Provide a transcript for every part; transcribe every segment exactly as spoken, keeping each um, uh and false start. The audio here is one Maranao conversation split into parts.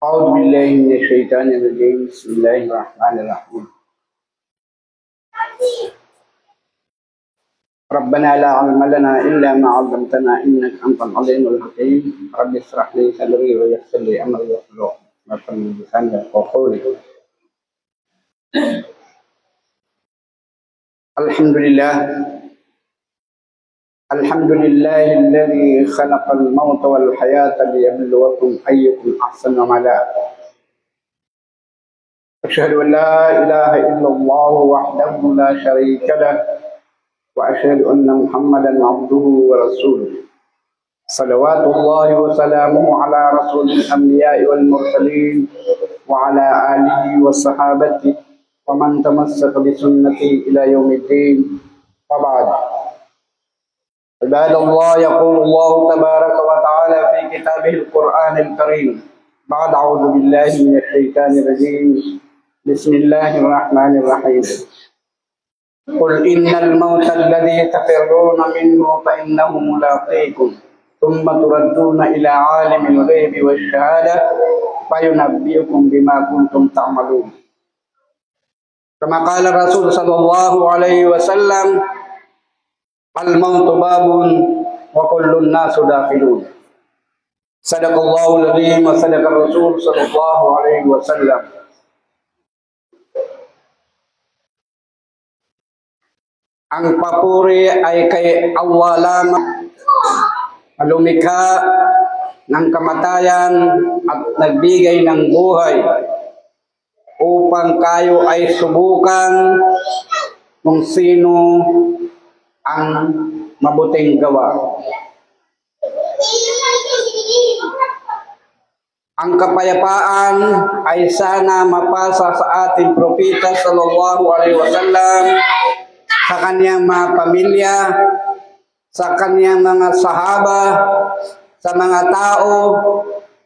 أعوذ بالله من الشيطان الرجيم. بسم الله الرحمن الرحيم. ربنا لا علم لنا إلا ما علمتنا إنك أنت العليم الحكيم. رب اشرح لي صدري ويسر لي أمري واحلل عقدة من لساني يفقهوا قولي. الحمد لله. الحمد لله الذي خلق الموت والحياة ليبلوكم أيكم أحسن عملا. أشهد أن لا إله إلا الله وحده لا شريك له، وأشهد أن محمدا عبده ورسوله. صلوات الله وسلامه على رسول الأنبياء والمرسلين وعلى آله وصحابته ومن تمسك بسنته إلى يوم الدين. وبعد. عباد الله، يقول الله تبارك وتعالى في كتابه القرآن الكريم بعد أعوذ بالله من الشيطان الرجيم. بسم الله الرحمن الرحيم. قل إن الموت الذي تفرون منه فإنه ملاقيكم ثم تردون إلى عالم الغيب والشهادة فينبئكم بما كنتم تعملون. كما قال الرسول صلى الله عليه وسلم: الموت باب وكل الناس داخلون. صدق الله العظيم وصدق الرسول صلى الله عليه وسلم. Ang papuri ay kay Allah lamang, a lumikha ng kamatayan at nagbigay ng buhay upang kayo ay subukan kung sino ang mabuting gawa. Ang kapayapaan ay sana mapasa sa ating Propeta sallallahu alaihi wasallam, sa kaniyang mga pamilya, sa kaniyang mga sahaba, sa mga tao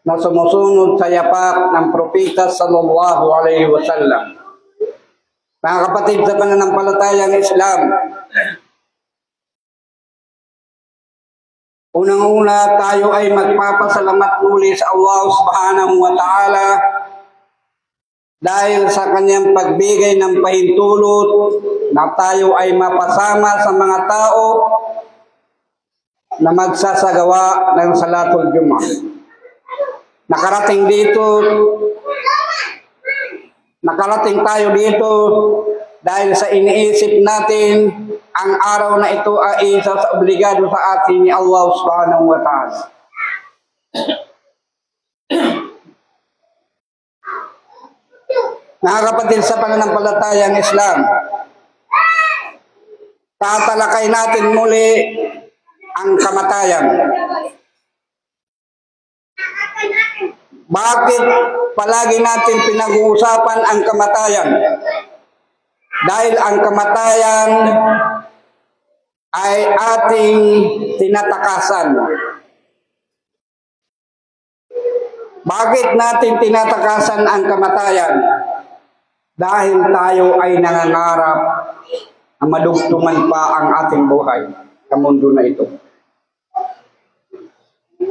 na sumusunod sa yapak ng Propeta sallallahu alaihi wasallam. Mga kapatid sa pananampalatayang Islam, unang-una, tayo ay magpapasalamat muli sa Allah Subhanahu wa Ta'ala dahil sa kaniyang pagbigay ng pahintulot na tayo ay mapasama sa mga tao na magsasagawa ng Salatul Jummah. Nakarating dito, nakarating tayo dito dahil sa iniisip natin ang araw na ito ay isa sa obligado sa atin ni Allah Subhanahu wa Ta'ala. Mga kapatid sa pananampalatayang Islam, tatalakay natin muli ang kamatayan. Bakit palagi natin pinag-uusapan ang kamatayan? Dahil ang kamatayan ay ating tinatakasan. Bakit natin tinatakasan ang kamatayan? Dahil tayo ay nangangarap na madugtungan pa ang ating buhay sa mundo na ito.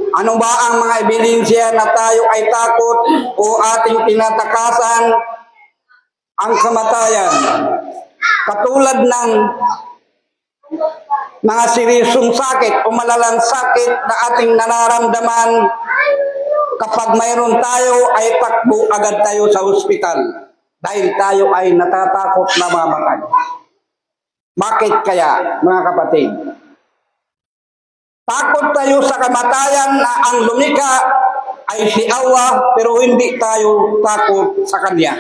Ano ba ang mga ebidensya na tayo ay takot o ating tinatakasan ang kamatayan? Katulad ng mga seryosong sakit o malalang sakit na ating nararamdaman, kapag mayroon tayo ay takbo agad tayo sa ospital dahil tayo ay natatakot na mamatay. Bakit kaya, mga kapatid? Takot tayo sa kamatayan na ang lumikha ay si Allah, pero hindi tayo takot sa Kanya.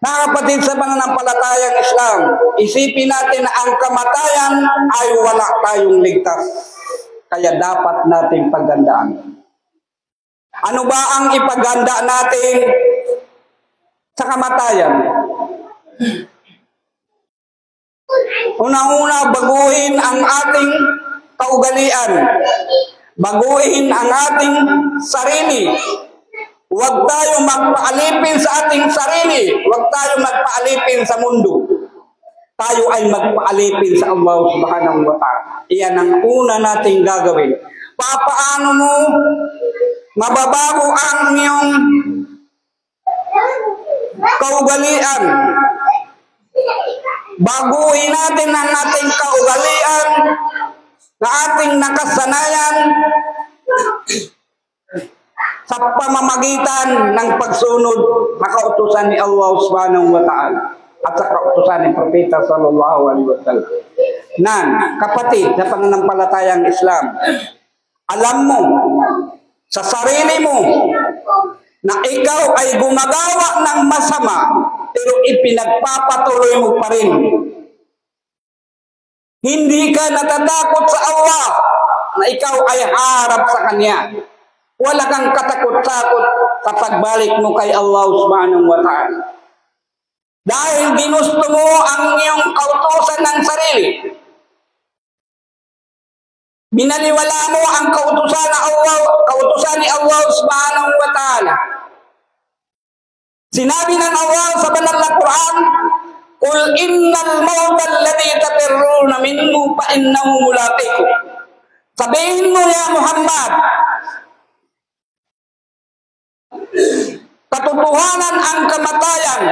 Mga kapatid sa pananampalatayang Islam, isipin natin na ang kamatayan ay wala tayong ligtas. Kaya dapat natin paghandaan. Ano ba ang ipaghanda natin sa kamatayan? Unang-una, baguhin ang ating kaugalian. Baguhin ang ating sarili. Huwag tayo magpaalipin sa ating sarili. Huwag tayo magpaalipin sa mundo. Tayo ay magpaalipin sa Allah Subhanahu wa Ta'ala. Iyan ang una nating gagawin. Papaano mo Mababago ang iyong kaugalian. Baguhin natin ang ating kaugalian na ating nakasanayan sa pamamagitan ng pagsunod sa kautusan ni Allah Subhanahu wa Ta'ala at sa kautusan ni Propeta Sallallahu Alaihi Wasallam. Nan, kapatid sa pananampalatayang Islam, alam mo sa sarili mo na ikaw ay gumagawa ng masama, pero ipinagpapatuloy mo pa rin. Hindi ka natatakot sa Allah na ikaw ay harap sa Kanya. Wala kang katakot-takot sa pagbalik mo kay Allah Subhanahu wa Ta'ala. Dahil ginusto mo ang iyong kautusan ng sarili. Binaliwala mo ang kautusan ng Allah, kautusan ni Allah Subhanahu wa Ta'ala. Sinabi ng Allah sa banal na Quran, "Qul innal mawta alladhi tafirruna minhu fa innahu mulaqikum." Sabihin mo, ya Muhammad, katotohanan ang kamatayan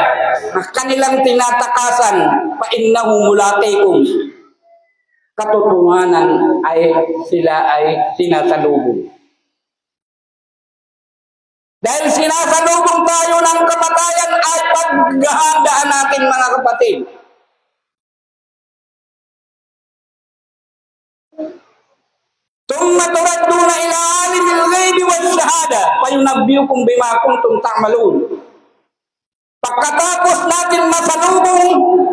na kanilang tinatakasan, fa innahu mulaqikum. Katotohanan ay sila ay sinasalubong. Dahil sinasalubong tayo ng kamatayan ay paghahandaan natin, mga kapatid. Thumma turadduna ila alimil ghaibi wash shahada, fayunabbiukum bima kuntum ta'malun. Pagkatapos natin masalubong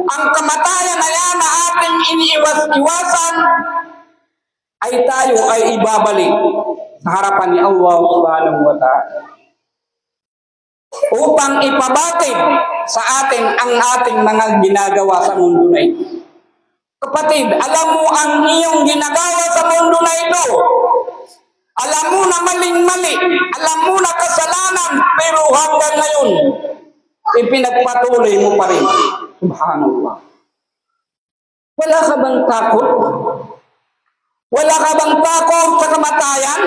ang kamatayan na yan na ating iniiwas-iwasan, ay tayo ay ibabalik sa harapan ni Allah Subhanahu wa Ta'ala upang ipabatid sa atin ang ating mga ginagawa sa mundo na ito. Kapatid, alam mo ang iyong ginagawa sa mundo na ito. Alam mo na maling-mali, alam mo na kasalanan, pero hanggang ngayon, ipinagpatuloy mo pa rin. Subhanallah. Wala ka bang takot? Wala ka bang takot sa kamatayan?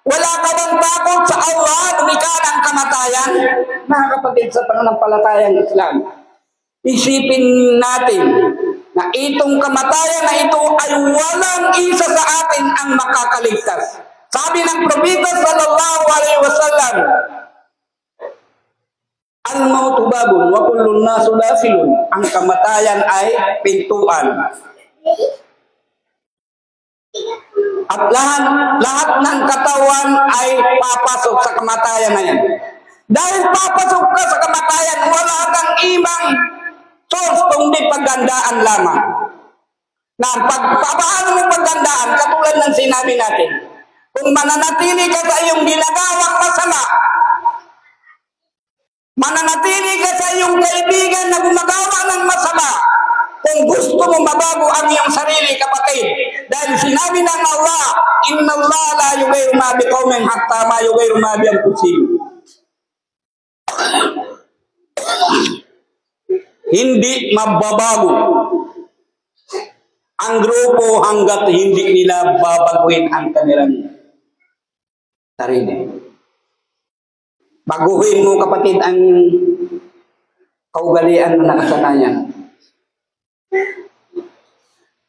Wala ka bang takot sa Allah, lumikha ng kamatayan? Mga kapatid sa pananampalatayang Islam, isipin natin na itong kamatayan na ito ay walang isa sa atin ang makakaligtas. Sabi ng Propeta sallallahu alaihi wasallam, "Al-mautu babun wa kullun nasu dakhilun." Ang kamatayan ay pintuan. At lahat, lahat ng katawan ay papasok sa kamatayan na yan. Dahil papasok ka sa kamatayan, wala kang ibang source kundi paghandaan lamang. Na pag, pa-, paano mo paghandaan? Katulad ng sinabi natin, kung mananatili ka sa iyong ginagawang masama, mananatili ka sa iyong kaibigan na gumagawa ng masama, kung gusto mo mabago ang iyong sarili, kapatid. Dahil sinabi ng Allah, "Innallaha la yughayyiru ma biqawmin hatta ma yughayyiru ma bi anfusihim." Hindi mababago ang grupo hangga't hindi nila babaguhin ang kanilang sarili. Baguhin mo, kapatid, ang kaugalian na nakasanayan.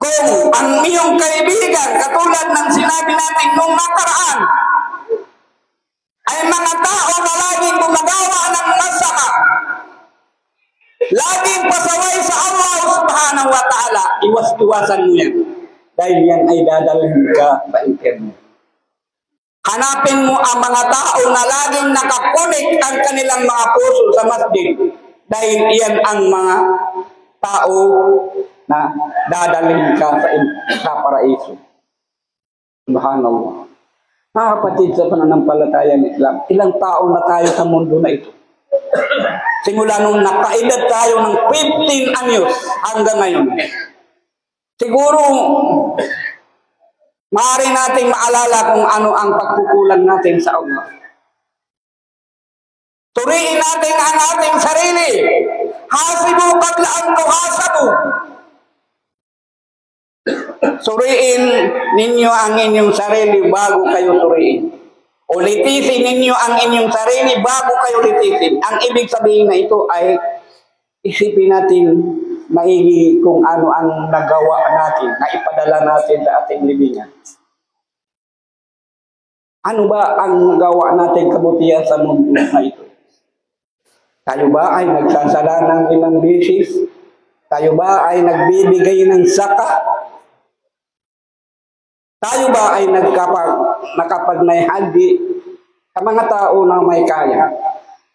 Kung ang iyong kaibigan, katulad ng sinabi natin nung nakaraan, ay mga tao na laging gumagawa ng masama, laging pasaway sa Allah Subhanahu wa Ta'ala, iwas-iwasan mo yan. Dahil yan ay dadalhin ka sa impyerno. Hanapin mo ang mga tao na laging nakakonek ang kanilang mga puso sa masjid. Dahil iyan ang mga tao na dadalhin ka sa, sa paraiso. Subhanallah. Mga kapatid sa pananampalatayang Islam, ilang taon na tayo sa mundo na ito? Simula nung nakaedad tayo ng fifteen anyos hanggang ngayon. Siguro, maaari nating maalala kung ano ang pagkukulang natin sa Allah. Suriin natin ang ating sarili. Hasibu qabla an tuhasabu. Suriin ninyo ang inyong sarili bago kayo suriin. O litisin ninyo ang inyong sarili bago kayo litisin. Ang ibig sabihin na ito ay isipin natin maigi kung ano ang nagawa natin, na ipadala natin sa ating libingan. Ano ba ang nagawa natin kabutihan sa mundo na ito? Tayo ba ay nagsasala ng limang beses? Tayo ba ay nagbibigay ng zakat? Tayo ba ay nagkapag-, nakapagnay haji sa mga tao na may kaya?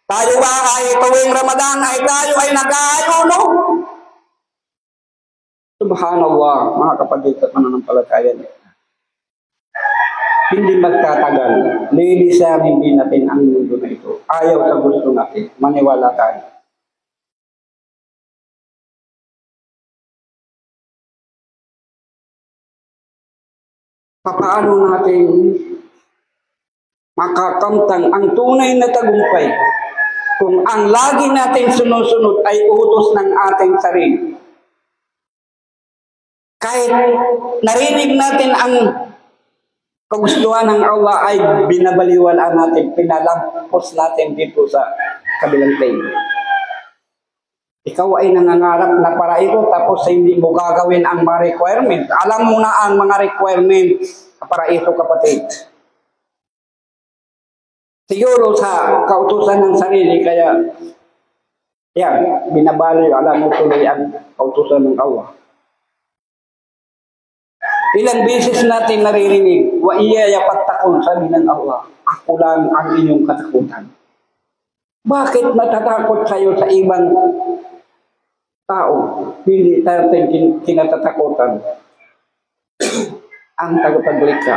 Tayo ba ay tuwing Ramadan ay tayo ay nag-aayuno? Subhanallah, mga kapatid sa pananampalataya niyo. Hindi magtatagal. Lilisanin din natin ang mundo na ito. Ayaw sa gusto natin. Maniwala tayo. Papaano natin makakamtan ang tunay na tagumpay kung ang lagi natin sinusunod ay utos ng ating sarili? Kahit narinig natin ang kagustuhan ng Allah ay binabaliwala natin, pinalampos natin dito sa kabilang tayo. Ikaw ay nangangarap na paraiso tapos hindi mo gagawin ang mga requirement. Alam mo na ang mga requirement sa paraiso, kapatid. Siguro sa kautusan ng sarili, kaya yan, binabaliwala mo tuloy ang kautusan ng Allah. Ilang beses natin naririnig, "Wa iyaya fattaqun," sabi ng Allah, "Ako lang ang inyong katakutan." Bakit matatakot tayo sa ibang tao? Hindi natin kin-, kinatatakutan ang tagapaglikha.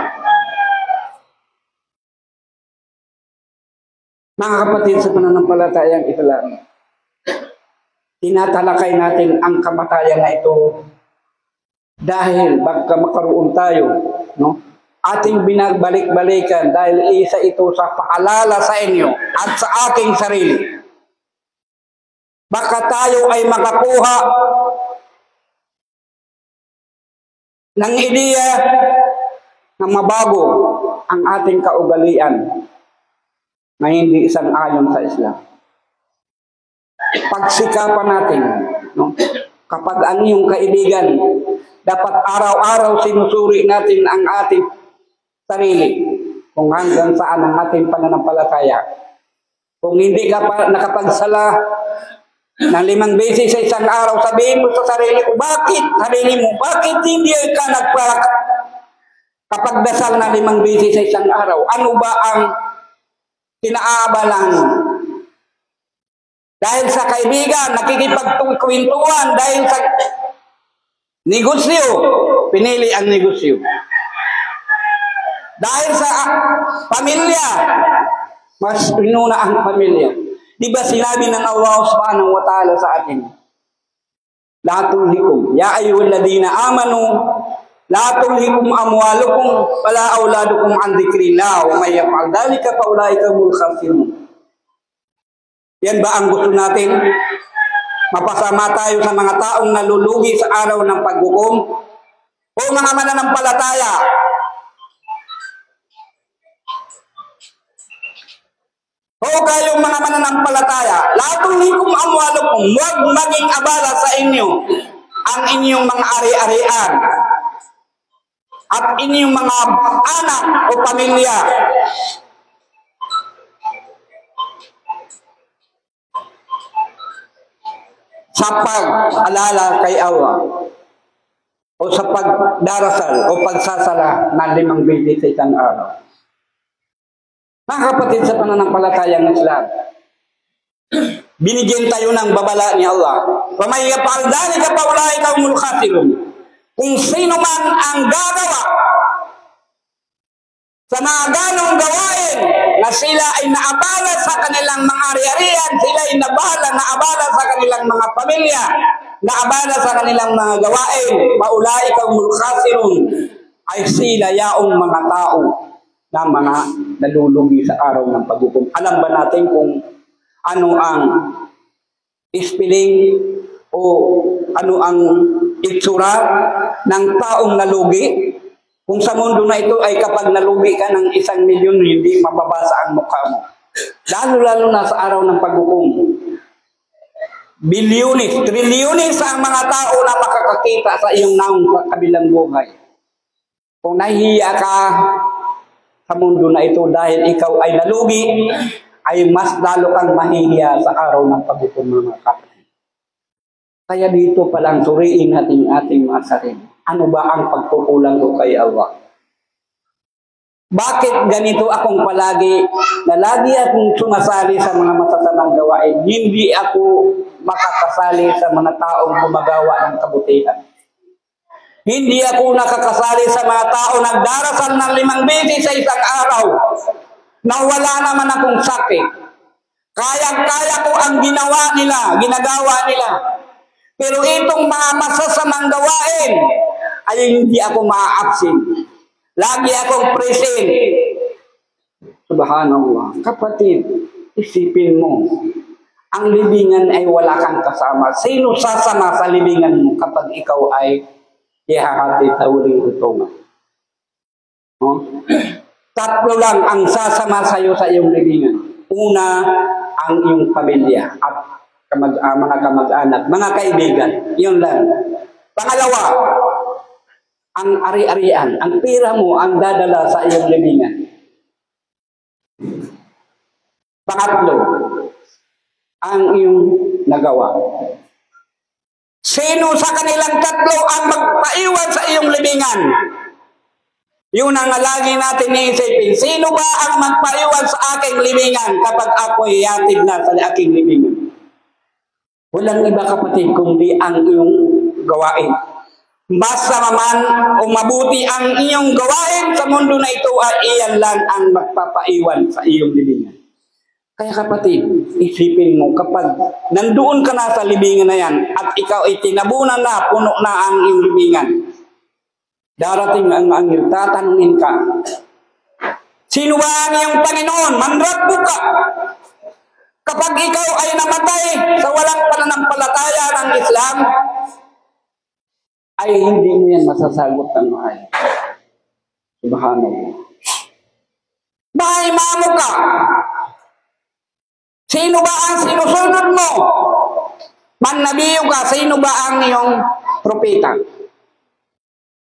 Mga kapatid sa pananampalatayang Islam, tinatalakay natin ang kamatayan na ito dahil baka makaroon tayo, no? Ating binabalik-balikan dahil isa ito sa paalala sa inyo at sa aking sarili. Baka tayo ay makakuha ng ideya na mabago ang ating kaugalian na hindi sang-ayon sa Islam. Pagsikapan natin, no? Kapag ang iyong kaibigan, dapat araw-araw sinusuri natin ang ating sarili kung hanggang saan ang ating pananampalataya. Kung hindi ka pa nakapagsala ng limang beses sa isang araw, sabihin mo sa sarili ko, bakit? Sarili mo, bakit hindi ka nagpa-, kapagdasal na limang beses sa isang araw? Ano ba ang kinaabalan? Dahil sa kaibigan, nakikipagkwentuhan, dahil sa negosyo, pinili ang negosyo. Dahil sa, ah, pamilya, mas inuna ang pamilya. Di ba sinabi ng Allah Subhanahu wa Ta'ala sa atin, "La tulhikum, ya ayyuhalladhina amanu, la tulhikum amwalukum wala awladukum an dhikrillah, wa man yaf'al dhalika fa ulaika humul khasirun." Yan ba ang gusto natin? Mapasama tayo sa mga taong nalulugi sa araw ng paghukom? O mga mananampalataya, o kayong mga mananampalataya, "La tulhikum amwalukum," huwag maging abala sa inyo ang inyong mga ari-arian at inyong mga anak o pamilya sa pag-alala kay Allah o sa pagdarasal o pagsasala ng limang beses sa isang araw. Mga kapatid sa pananampalatayang Islam, binigyan tayo ng babala ni Allah. "Wa man yaf'al dhalika fa ulaika humul khasirun." Kung sino man ang gagawa sa mga ganong gawain na sila ay naabala sa kanilang mga ari-arian, sila ay nabala, naabala sa kanilang mga pamilya, naabala sa kanilang mga gawain, "fa ulaika humul khasirun," ay sila yaong mga tao na mga nalulugi sa araw ng paghukom. Alam ba natin kung ano ang spelling o ano ang itsura ng taong nalugi? Kung sa mundo na ito ay kapag nalugi ka ng isang milyon, hindi mababasa ang mukha mo. Lalo-lalo na sa araw ng paghukom. Bilyones, trilyones ang mga tao na makakakita sa iyong naong sa kabilang buhay. Kung nahihiya ka sa mundo na ito dahil ikaw ay nalugi, ay mas lalo kang mahihiya sa araw ng paghukom, mga kapatid. Kaya dito pa lang, suriin natin ang ating mga sarili. Ano ba ang pagkukulang ko kay Allah? Bakit ganito akong palagi, na lagi akong sumasali sa mga masasamang gawain? Hindi ako makakasali sa mga taong gumagawa ng kabutihan. Hindi ako nakakasali sa mga tao nagdarasal ng limang beses sa isang araw na wala naman akong sakit. Kayang-kaya ko ang ginawa nila, ginagawa nila. Pero itong mga masasamang gawain ay hindi ako maa-absent. Lagi akong present. Subhanallah. Kapatid, isipin mo, ang libingan ay wala kang kasama. Sino sasama sa libingan mo kapag ikaw ay ihahatid sa huling hitungan? No? Tatlo lang ang sasama sa'yo sa iyong libingan. Una, ang iyong pamilya at kamag-, ah, mga kamag-anak, mga kaibigan. Yun lang. Pangalawa, ang ari-arian, ang pera mo ang dadala sa iyong libingan. Pangatlo, ang iyong nagawa. Sino sa kanilang tatlo ang magpaiwan sa iyong libingan? Yun ang lagi natin iisipin. Sino ba ang magpaiwan sa aking libingan kapag ako'y ihatid na sa aking libingan? Walang iba, kapatid, kundi ang iyong gawain. Masama man o mabuti ang iyong gawain sa mundo na ito, ay iyan lang ang magpapaiwan sa iyong libingan. Kaya, kapatid, isipin mo, kapag nandoon ka na sa libingan na yan at ikaw ay tinabunan na, puno na ang iyong libingan, darating ang anghel, tatanungin ka, "Sino ba ang iyong Panginoon? Man Rabbuka?" Kapag ikaw ay namatay sa walang pananampalataya ng Islam, ay hindi mo yan masasagot ng maayos. Subhanallah. Ba imamu ka? Sino ba ang sinusunod mo? Man nabiyuka, sino ba ang iyong propeta?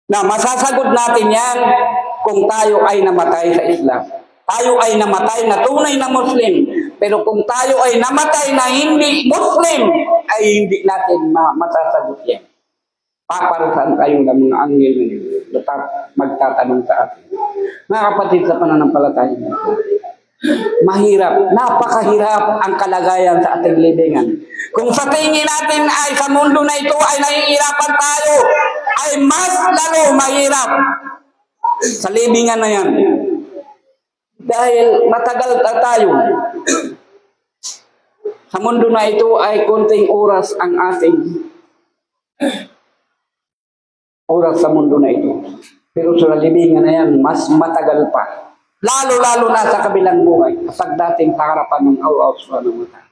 Na masasagot natin yan kung tayo ay namatay sa Islam. Tayo ay namatay na tunay na Muslim. Pero kung tayo ay namatay na hindi Muslim, ay hindi natin ma-, masasagot yan. Paparusahan tayo ng mga anghel na yun. Dapat magtatanong sa atin. Mga kapatid sa pananampalataya, mahirap, napakahirap ang kalagayan sa ating libingan. Kung sa tingin natin ay sa mundo na ito ay nahihirapan tayo, ay mas lalo mahirap sa libingan na yan. Dahil matagal na tayo sa mundo na ito, ay konting oras ang ating oras sa mundo na ito. Pero sa libingan na yan, mas matagal pa. Lalo-lalo na sa kabilang buhay, kapag dating sa harapan ng Allah Subhanahu wa Ta'ala.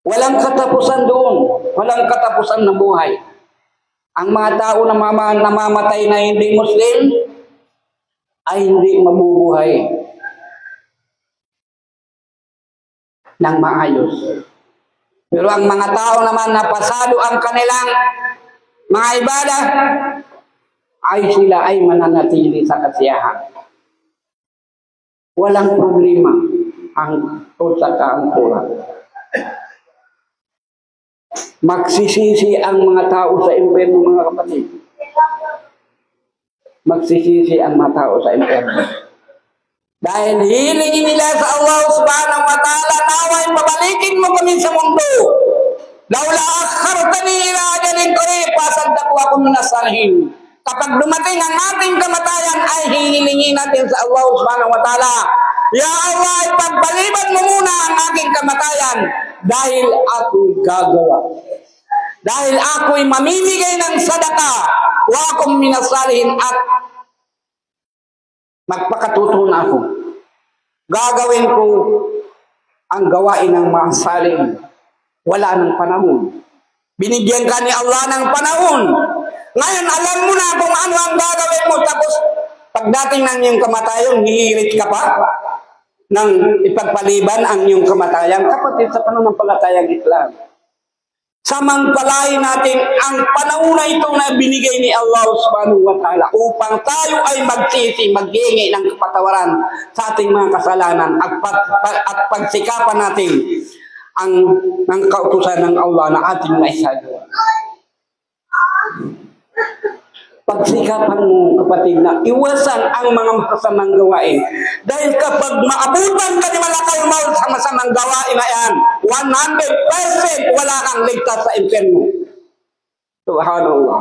Walang katapusan doon. Walang katapusan ng buhay. Ang mga tao na mama-, namamatay na hindi Muslim ay hindi mabubuhay ng maayos. Pero ang mga tao naman na pasado ang kanilang mga ibadah, ay sila ay mananatili sa kasiyahan. Walang problema ang, o sa kaangkoran. Magsisisi ang mga tao sa impyerno, mga kapatid. Magsisisi ang mga tao sa impyerno. Dahil hiling nila sa Allah Subhanahu wa Ta'ala, "Nawa'y pabalikin mo kami sa mundo. Lawla akhartani ila ajalin qarib, fa asaddaqa wa akun minas salihin." Kapag dumating ang ating kamatayan, ay hihilingin natin sa Allah Subhanahu wa Ta'ala, "Ya Allah, ipagpaliban mo muna ang aking kamatayan dahil ako'y gagawa. Dahil ako'y mamimigay ng sadaka, wa akun minas salihin, at magpakatotoo na ako. Gagawin ko ang gawain ng mga salih." Wala ng panahon. Binigyan ka ni Allah ng panahon. Ngayon, alam mo na kung ano ang gagawin mo, tapos pagdating ng iyong kamatayan, hihirit ka pa ng ipagpaliban ang iyong kamatayan. Kapatid sa pananampalatayang Islam, samantalain natin ang panahon na ito na binigay ni Allah Subhanahu wa Ta'ala upang tayo ay magsisi, maghingi ng kapatawaran sa ating mga kasalanan at, pag, at pagsikapan natin ang, ng kautusan ng Allah na ating maisagawa. Pagsikapan mo, kapatid, na iwasan ang mga masasamang gawain. Dahil kapag maabutan ka ni Malakal Maut sa masamang gawain na yan, one hundred percent wala kang ligtas sa impyerno. Subhanallah.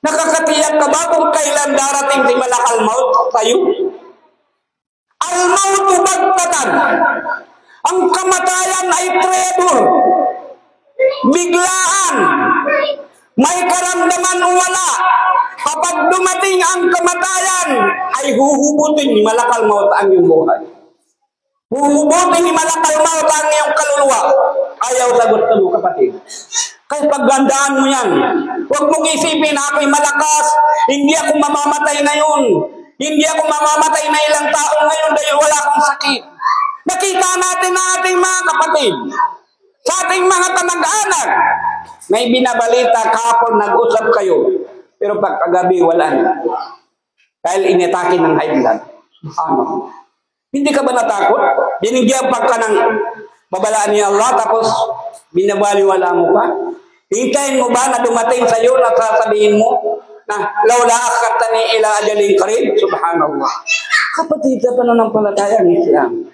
Nakakatiyak ka ba kung kailan darating si Malakal Maut sa'yo? Al-mautu baghtatan. Ang kamatayan ay traitor. Biglaan. May karamdaman o wala. Kapag dumating ang kamatayan, ay huhugutin ni Malakal Maut ang iyong buhay. Huhugutin ni Malakal Maut ang iyong kaluluwa. Ayaw sa gusto mo, kapatid. Kaya paghandaan mo yan. Huwag mong isipin na ako'y malakas, hindi ako mamamatay ngayon. Hindi ako mamamatay na ilang taon ngayon dahil wala akong sakit. Nakita natin na ating mga kapatid, sa ating mga kamag-anak, may binabalita kahapon, nag-usap kayo, pero pagkagabi, wala na. Dahil inatake ng high blood. Ano? Hindi ka ba natakot? Binigyan pa ka ng babalaan ni Allah, tapos binabaliwala mo pa? Hintayin mo ba na dumating sa'yo na sasabihin mo na, "Laula akhartani ila ajalin qarib"? Subhanallah. Kapatid sa pananampalatayang Islam,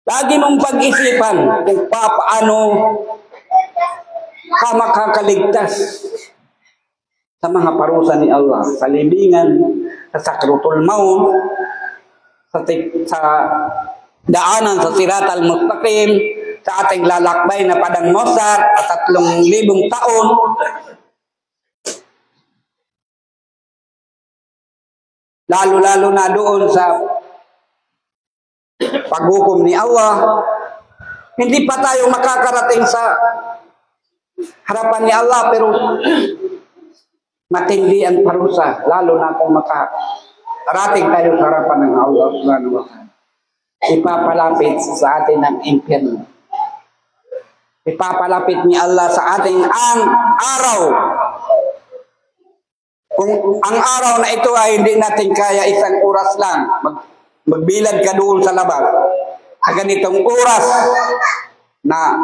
lagi mong pag-isipan kung papaano ka makakaligtas sa mga parusa ni Allah, sa libingan, sa sakratul maut, sa ti-, sa daanan sa siratal mustaqim, sa ating lalakbay na padang mahsar, sa tatlong libong taon. Lalo-lalo na doon sa paghukom ni Allah. Hindi pa tayo makakarating sa harapan ni Allah, pero matindi ang parusa, lalo na kung makarating tayo sa harapan ng Allah Subhanahu wa Ta'ala. Ipapalapit sa atin ang impyerno. Ipapalapit ni Allah sa atin ang araw. Kung ang araw na ito ay hindi natin kaya isang oras lang, mag-, magbilad ka doon sa labas. Sa ganitong oras na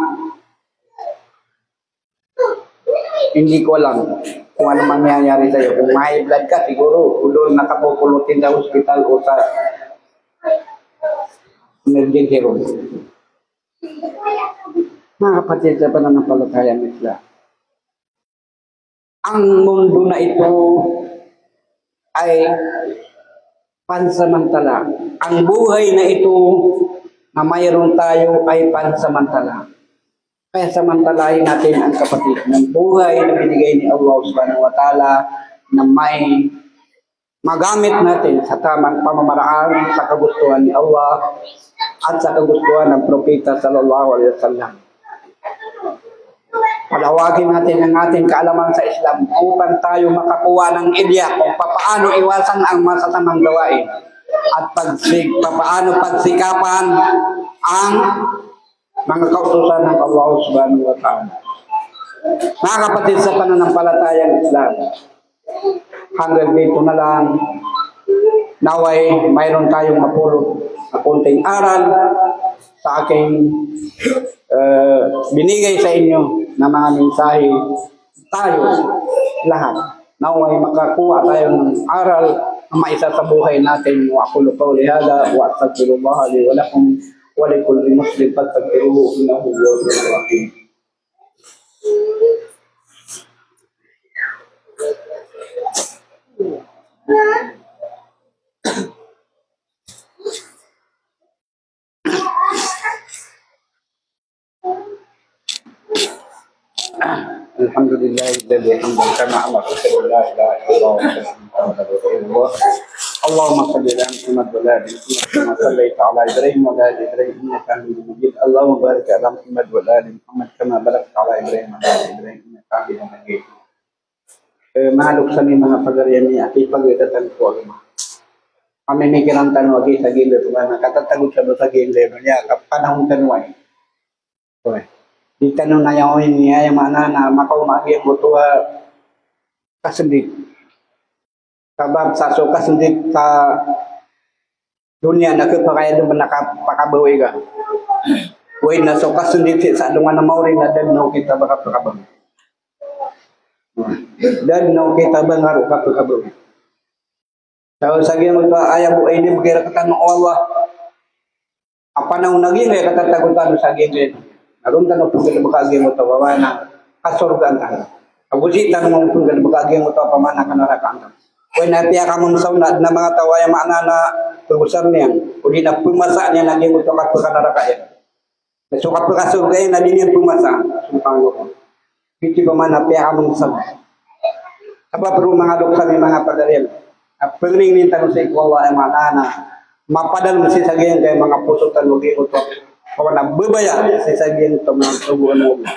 hindi ko alam kung ano mangyayari sa'yo. Kung ma-high blood ka, siguro doon nakapupulutin sa hospital o sa emergency room. Mga kapatid sa pananampalatayang Islam, ang mundo na ito ay pansamantala. Ang buhay na ito na mayroon tayo ay pansamantala. Kaya samantalahin natin ang kapatid ng buhay na binigay ni Allah Subhanahu wa Ta'ala na may magamit natin sa tamang pamamaraan sa kagustuhan ni Allah at sa kagustuhan ng Propeta sallallahu alaihi wasallam. Palawagin natin ang ating kaalaman sa Islam upang tayo makakuha ng ideya kung papaano iwasan ang masasamang gawain at pagsig-, papaano pagsikapan ang mga kautusan ng Allah Subhanahu wa Ta'ala. Mga kapatid sa pananampalatayang Islam, hanggang dito na lang. Nawa'y mayroon tayong mapulot na konting aral sa aking, eh, binigay sa inyo na mga mensahe. Tayo lahat, nawa'y makakuha tayo ng aral na maisa sa buhay natin. Wa aqulu qawli hadha wa astaghfirullaha li wa lakum wa likulli muslim fastaghfiruhu innahu huwal ghafurur rahim. الحمد لله الذي حمدا كما أمر، أشهد أن لا إله إلا الله وحده لا شريك له. اللهم صل على محمد وعلى آل محمد كما صليت على إبراهيم وعلى آل إبراهيم إنك حميد مجيد. اللهم بارك على محمد وعلى آل محمد كما باركت على إبراهيم وعلى آل إبراهيم إنك حميد مجيد. Eh, manga loks ami, manga pagari ami, a kipagidatan ko agama. Ami mikiran tano a gii sa gii, na katatago sa dosa gii, na kapanahon tano ay. Oy. Di tano na aya, oy, aya maana na makaoma a giyangkoto a kasndit. Sabap sa so kasndit sa doniya na khapakay a dn ba na kapakabawi ka. Oy, na so kasndit sa alongan a maori na da dn o kita ba kapakabawi. Da dn o kita ba ngaro kapakabawi. Sa, sa giyangkoto a aya bo a inibgay rktano o Allah a panahon a giyangkai a katatago tano sa giyangkai. Na ron tano pnggalbka a giyangkoto a pamana a sorgaan tano. Ago sii tano mambo pnggalbka a giyangkoto a pamana a kanarakaan tano. Oy, na piyakamamsaw na adn a manga taw a aya maana na pgosar niyan, odi na pmasa niyan a giyangkoto a kapkanaraka iyan. Na so kapkasorga iyan na di niyan pmasa. Subhanallah. Giyoto i pamana a piyakamamsaw. Sabap roo, manga loks ami, manga pagari ami, a pngningnin tano sii ko Allah, aya maana na mapadalm sii sa giyangkai a manga poso tano a giyangkoto a kawan a babaya sii sa giyangkoto a manga sogoan o Allah.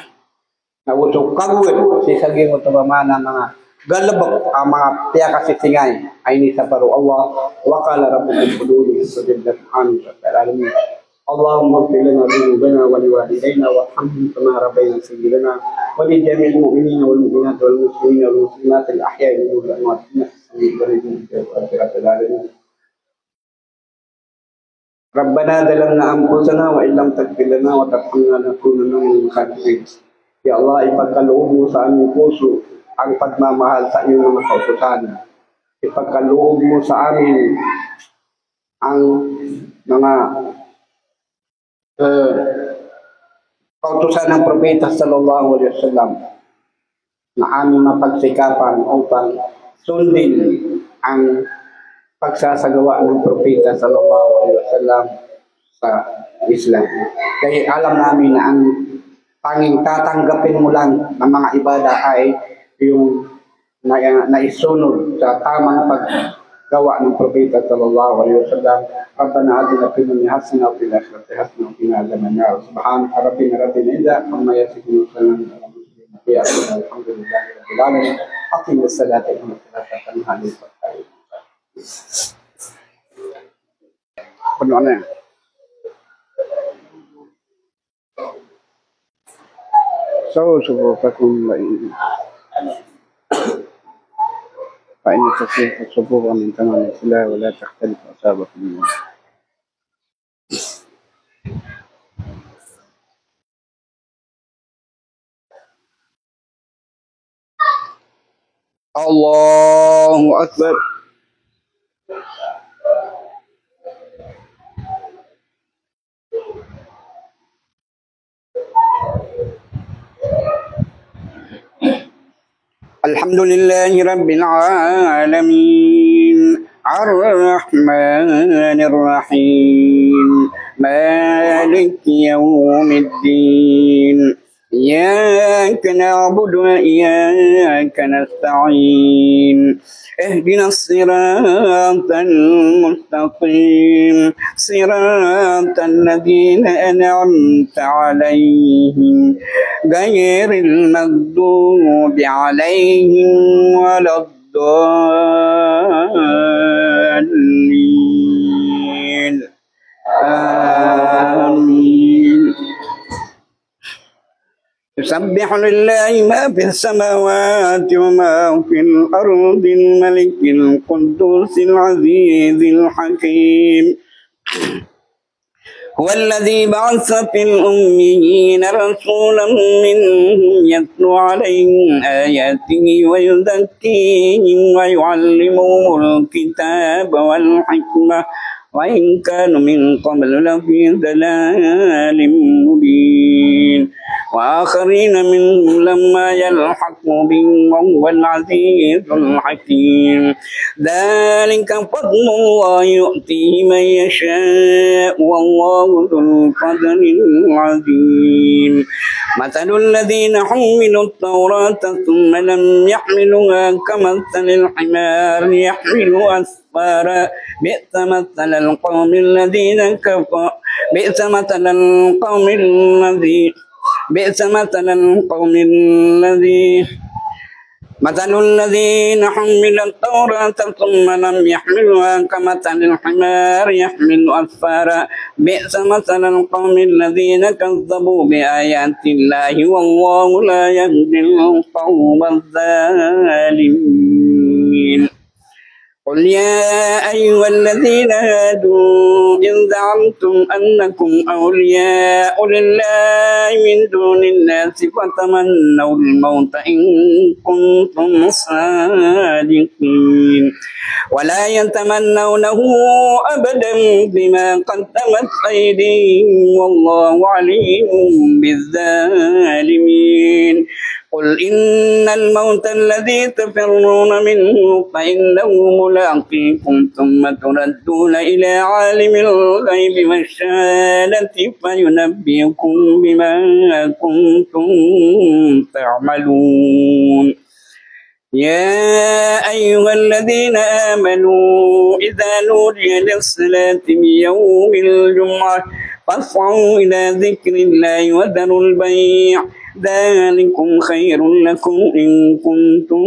Na go so kagowad sii sa giyangkoto a pamana a manga galbk a manga piyakasisingay a inisapar o Allah. Wa qala rabbukum ud'uni astajib lakum. Amin ya rabbal alamin. اللهم اغفر لنا ذنوبنا ولوالدينا وارحمهم كما ربيانا صغارا ولجميع المؤمنين والمؤمنات والمسلمين والمسلمات الأحياء منهم والأموات إنك سميع قريب مجيب الدعوات. ربنا ظلمنا أنفسنا وإن لم تغفر لنا وترحمنا لنكونن من الخاسرين. Ya Allah, ipagkaloob mo sa aming puso ang pagmamahal sa iyong mga kautusan. Ipagkaloob mo sa amin ang mga, eh, kautusan ng Propeta sallallahu alaihi wasallam na aming mapagsikapan upang sundin ang pagsasagawa ng Propeta sallallahu alaihi wasallam sa Islam. Dahil alam namin na ang tanging tatanggapin mo lang na mga ibada ay yung na, naisunod sa tamang paggawa ng Propeta sallallahu alaihi wasallam. ربنا آتنا في الدنيا حسنة وفي الآخرة حسنة وقنا عذاب النار. سبحان ربنا رب العزة عما يصفون وسلام على المرسلين والحمد لله رب العالمين. أقم الصلاة إن الصلاة تنهى عن الفحشاء والمنكر. سووا صفوفكم فإن، فإن تصفوا الصفوف من تمام الصلاة ولا تختلفوا أصابكم النور. الله أكبر. الحمد لله رب العالمين. الرحمن الرحيم. مالك يوم الدين. إياك نعبد وإياك نستعين. اهدنا الصراط المستقيم. صراط الذين أنعمت عليهم. غير المغضوب عليهم ولا الضالين. آمين. يسبح لله ما في السماوات وما في الأرض الملك القدوس العزيز الحكيم. هو الذي بعث في الأميين رسولا منهم يتلو عليهم آياته ويزكيهم ويعلمهم الكتاب والحكمة وإن كانوا من قبل لفي ضلال مبين. وآخرين منهم لما يلحقوا بهم وهو العزيز الحكيم. ذلك فضل الله يؤتيه من يشاء والله ذو الفضل العظيم. مثل الذين حملوا التوراة ثم لم يحملوها كمثل الحمار يحمل أسفارا، بئس مثل القوم الذين كفروا، بئس مثل القوم الذي، بئس مثل القوم الذي، مثل الذين حملوا التوراة ثم لم يحملوها كمثل الحمار يحمل أسفارا، بئس مثل القوم الذين كذبوا بآيات الله والله لا يهدي القوم الظالمين. قل يا أيها الذين هادوا إن زعمتم أنكم أولياء لله من دون الناس فتمنوا الموت إن كنتم صادقين ولا يتمنونه أبدا بما قدمت أيديهم والله عليم بالظالمين. قل إن الموت الذي تفرون منه فإنه ملاقيكم ثم تردون إلى عالم الغيب والشهادة فينبئكم بما كنتم تعملون. يا أيها الذين آمنوا إذا نودي للصلاة من يوم الجمعة فاسعوا إلى ذكر الله وذروا البيع ذلكم خير لكم إن كنتم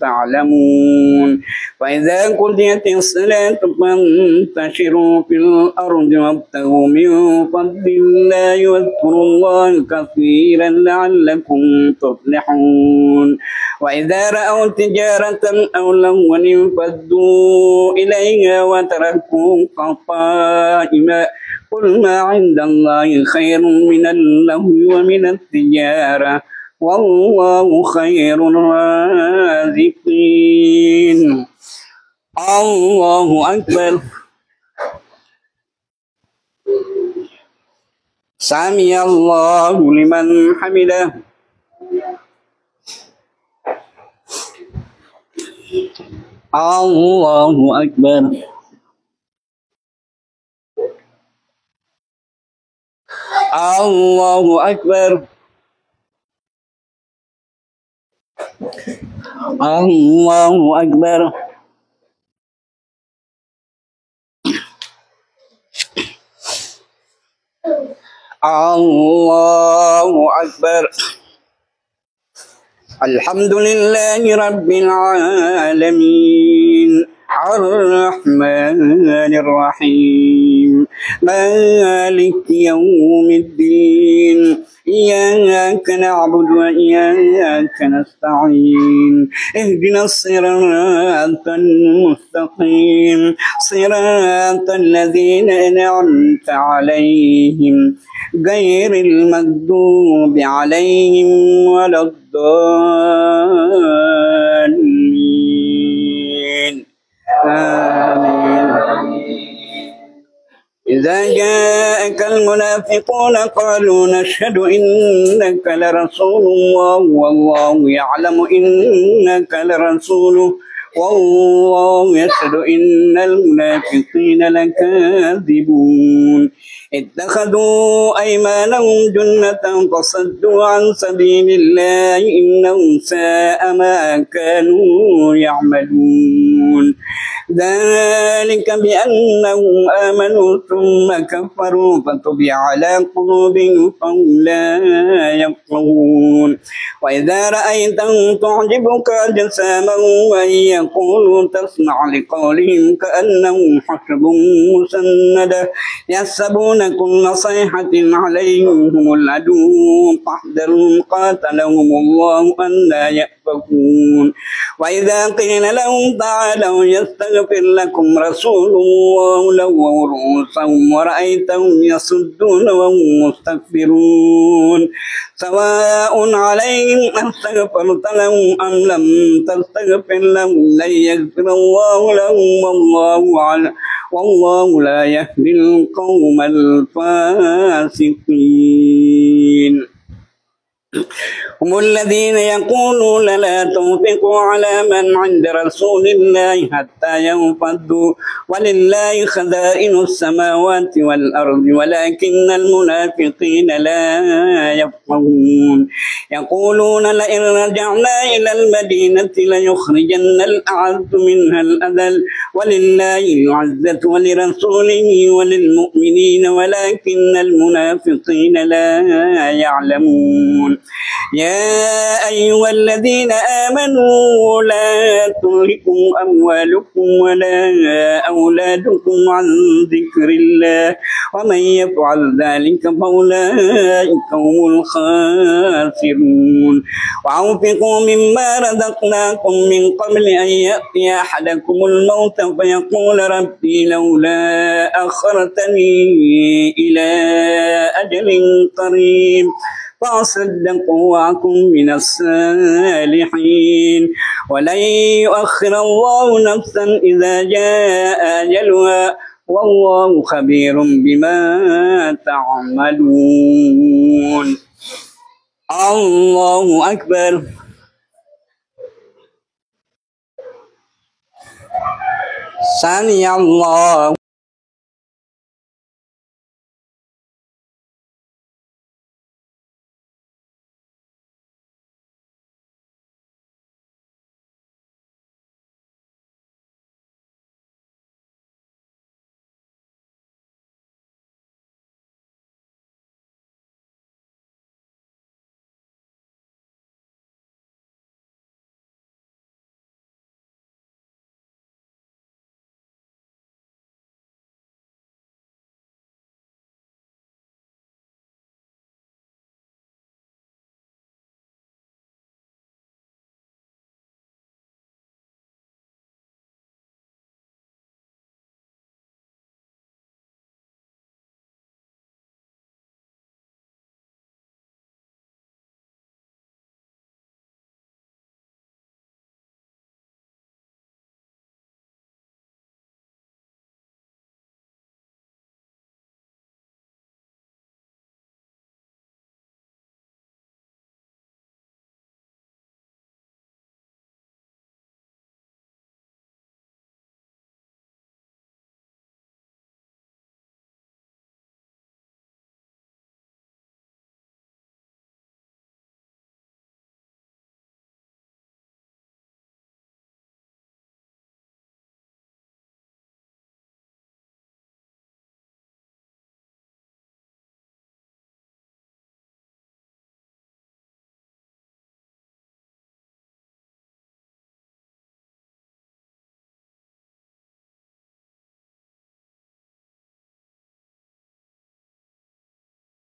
تعلمون. فإذا قضيت الصلاة فانتشروا في الأرض وابتغوا من فضل الله واذكروا الله كثيرا لعلكم تفلحون. وإذا رأوا تجارة أو لهوا انفضوا إليها وتركوك قائما. قل ما عند الله خير من اللهو ومن التجارة والله خير الرازقين. الله أكبر. سمع الله لمن حمده. الله أكبر. الله أكبر. الله أكبر. الله أكبر. الحمد لله رب العالمين. الرحمن الرحيم. مالك يوم الدين. إياك نعبد وإياك نستعين. اهدنا الصراط المستقيم. صراط الذين أنعمت عليهم غير المغضوب عليهم ولا الضالين. آمين. إذا جاءك المنافقون قالوا نشهد إنك لرسول الله والله يعلم إنك لرسوله والله يشهد إن المنافقين لكاذبون. اتخذوا أيمانهم جنة فصدوا عن سبيل الله إنهم ساء ما كانوا يعملون. ذلك بأنهم آمنوا ثم كفروا فطبع على قلوبهم فهم لا يفقهون. وإذا رأيتهم تعجبك أجسامهم وإن يقولوا تسمع لقولهم كأنهم خشب مسندة يحسبون كل صيحة عليهم هم العدو فاحذرهم قاتلهم الله أنى يؤفكون. وإذا قيل لهم تعالوا يستغفر لكم رسول الله لووا رؤوسهم ورأيتهم يصدون وهم مستكبرون. سواء عليهم أستغفرت لهم أم لم تستغفر لهم لن يغفر الله لهم والله على، والله لا يهدي القوم الفاسقين. هم الذين يقولون لا تنفقوا على من عند رسول الله حتى ينفضوا ولله خزائن السماوات والأرض ولكن المنافقين لا يفقهون. يقولون لئن رجعنا إلى المدينة ليخرجن الأعز منها الأذل ولله العزة ولرسوله وللمؤمنين ولكن المنافقين لا يعلمون. يا أيها الذين آمنوا لا تلهكم أموالكم ولا أولادكم عن ذكر الله ومن يفعل ذلك فأولئك هم الخاسرون. وأنفقوا مما رزقناكم من قبل أن يأتي أحدكم الموت فيقول رب لولا أخرتني إلى أجل قريب فأصدق وأكن من الصالحين ولن يؤخر الله نفسا إذا جاء أجلها والله خبير بما تعملون. الله أكبر. سمع الله